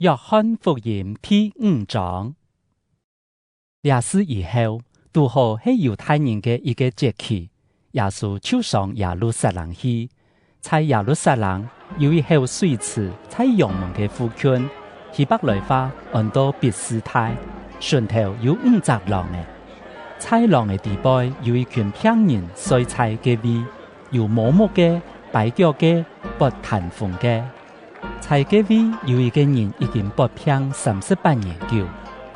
約翰福音第五章。這事以後，拄好係猶太人个一个節期，耶穌就上耶路撒冷去。在耶路撒冷有一口水池，在羊門个附近，希伯來話稱做彼斯大，前頭有五隻廊个。在廊个底背有一群病人睡在个位，有麻木个、跛腳个、跋癱風个。在个位有一個人已經跋病38年久，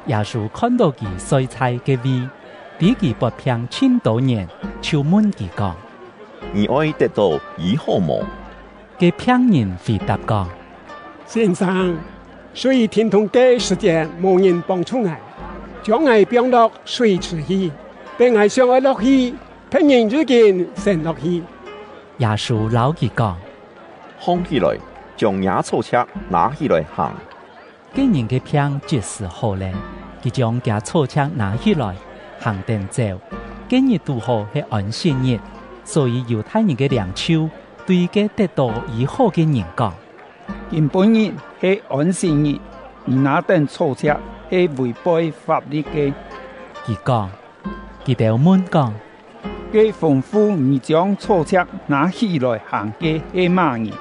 耶穌看到佢睡在个位，知佢跋病真多年，就問佢講：你愛得到醫好無？个病人回答講：先生，水停通个時節無人幫助𠊎，將𠊎抟落水池去，等𠊎想愛落去，別人已經先落去。耶穌摎佢講：放起來，將你草蓆拿起來行。个人个病即時好咧，佢將家草蓆拿起來行定走。个日拄好係安息日，所以猶太人个領袖對个得到醫好个人講：今晡日係安息日，你拿頂草蓆係違背法律个。佢講，佢兜問講：个吩咐你將草蓆拿起來行个係麼人？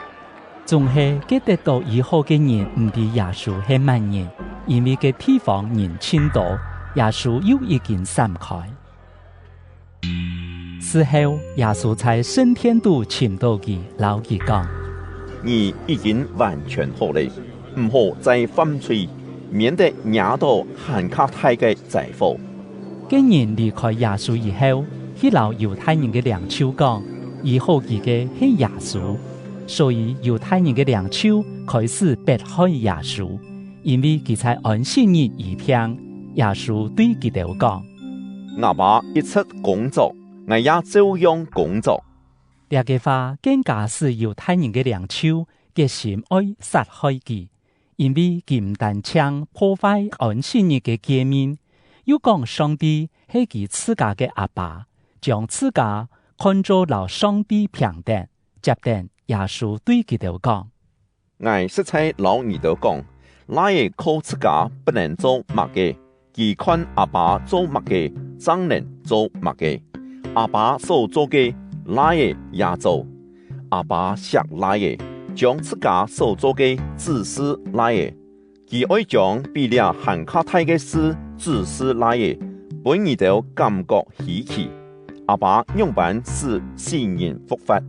總係个得到醫好个人毋知耶穌係麼人，因為个地方人真多，耶穌又已經散開。事後，耶穌在聖殿度尋到佢，摎佢講：你已經完全好咧，毋好再犯罪，免得惹到還較大个災禍。个人離開耶穌以後，去摎猶太人个領袖講，醫好佢个係耶穌。所以猶太人个領袖開始迫害耶穌，因為佢在安息日醫病。耶穌對佢兜講：𠊎爸一直工作，𠊎也照樣工作。這个話更加使猶太人个領袖決心愛殺害佢，因為佢毋單止破壞安息日个誡命，又講上帝係佢自家个阿爸，將自家看做摎上帝平等。接等耶穌對佢兜講：𠊎實在摎你兜講，囝个靠自家不能做麼个，佢看阿爸做麼个，正能做麼个。阿爸所做个，囝个也做。阿爸錫囝個，將自家所做个指示囝个。佢愛將比這還較大个事指示囝個，分你兜感覺稀奇。阿爸樣般使死人復活，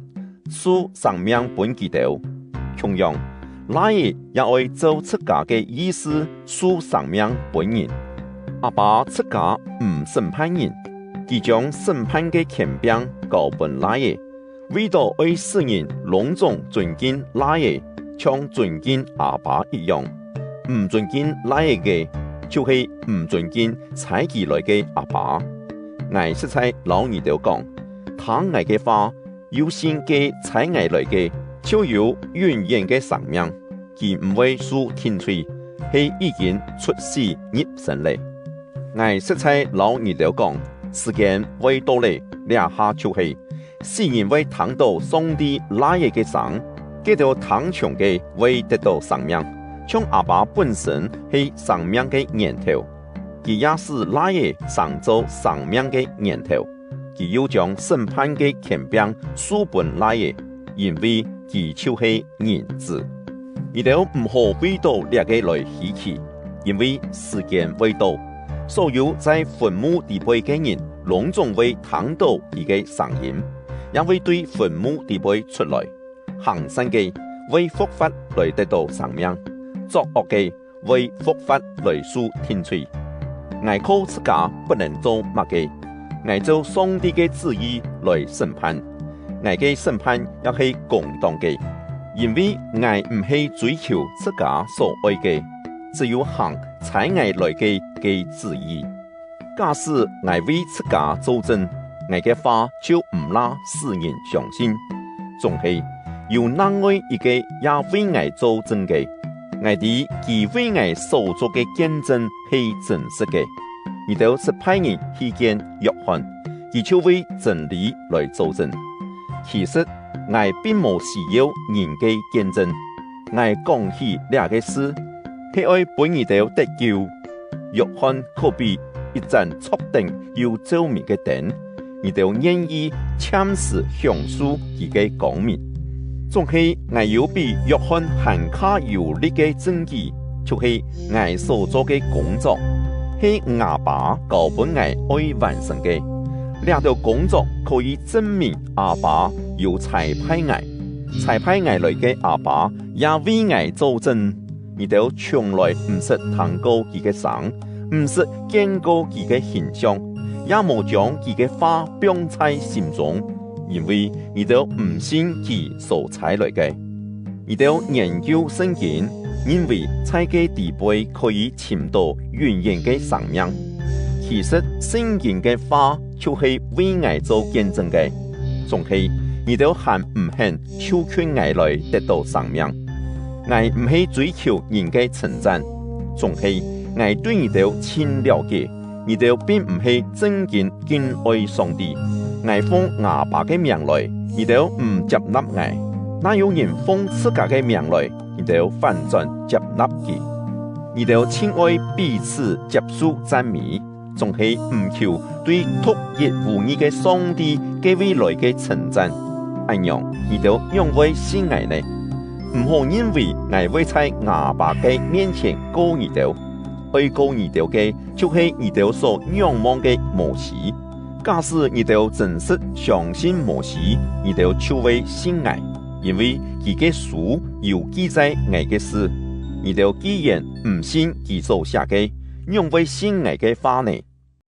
賜生命分佢兜，同樣，囝個也愛照自家个意思賜生命分人。阿爸自家毋審判人，佢將審判个權柄交分囝個，為著愛使人攏總尊敬囝個，像尊敬阿爸一樣。毋尊敬囝個个，就係毋尊敬差佢來个阿爸。𠊎實在摎你兜講，聽𠊎个話，又信個差𠊎來个，就有永遠个生命，佢毋會受定罪，係已經出死入生咧。𠊎實在摎你兜講，時間會到咧，這下就係，死人會聽到上帝囝個个聲，佢兜聽從个會得到生命，像阿爸本身係生命个源頭，佢也使囝個成做生命个源頭。佢又將審判个權柄賜分囝個，因為佢就係人子。你兜毋好為著這个來稀奇，因為時間會到，所有在墳墓底背个人，攏總會聽到佢个聲音，也會對墳墓底背出來。行善个會復活來得到生命，作惡个會復活來受定罪。𠊎靠自家不能做麼个，𠊎照上帝个旨意來審判，𠊎个審判也係公當个，因為𠊎毋係追求自家所愛个，只有行差𠊎來个个旨意。假使𠊎為自家做證，𠊎个話就毋啦使人相信。總係有另外一个也為𠊎做證个，𠊎知佢為𠊎所做个見證係真實个。你兜是派人去見約翰，佢就為真理來做證。其實𠊎並無需要人个見證，𠊎講起這个事，係愛分你兜得救。約翰可比一盞觸燈又照明个燈，你兜願意暫時享受佢个光明。總係𠊎有比約翰還較有力个證據，就是𠊎所做个工作，係阿爸交分𠊎愛完成个。這條工作可以證明阿爸有差派𠊎，差派𠊎來个阿爸也為𠊎做證。你兜從來毋捌聽過佢个聲，毋捌見過佢个形象，也無將佢个話放在心中，因為你兜毋信佢所差來个。你兜研究聖經，認為在个底背可以尋到永遠个生命。其實聖經个話就是為𠊎做見證个，總係你兜還毋肯就近𠊎來得到生命。𠊎毋係追求人个稱讚，總係𠊎對你兜真了解，你兜並毋係正經敬愛上帝。𠊎奉阿爸个名來，你兜毋接納𠊎；若有人奉自家个名來，你兜反轉接納佢。你兜真愛彼此接受讚美，總係毋求對獨一無二个上帝這位來个稱讚。按樣，你兜樣會信𠊎呢？毋好認為𠊎會在阿爸个面前告你兜，愛告你兜个就是你兜所仰望个摩西。假使你兜真實相信摩西，你兜就會信𠊎，因為佢个書有記載𠊎个事。你兜既然毋信佢所寫个，樣會信𠊎个話呢？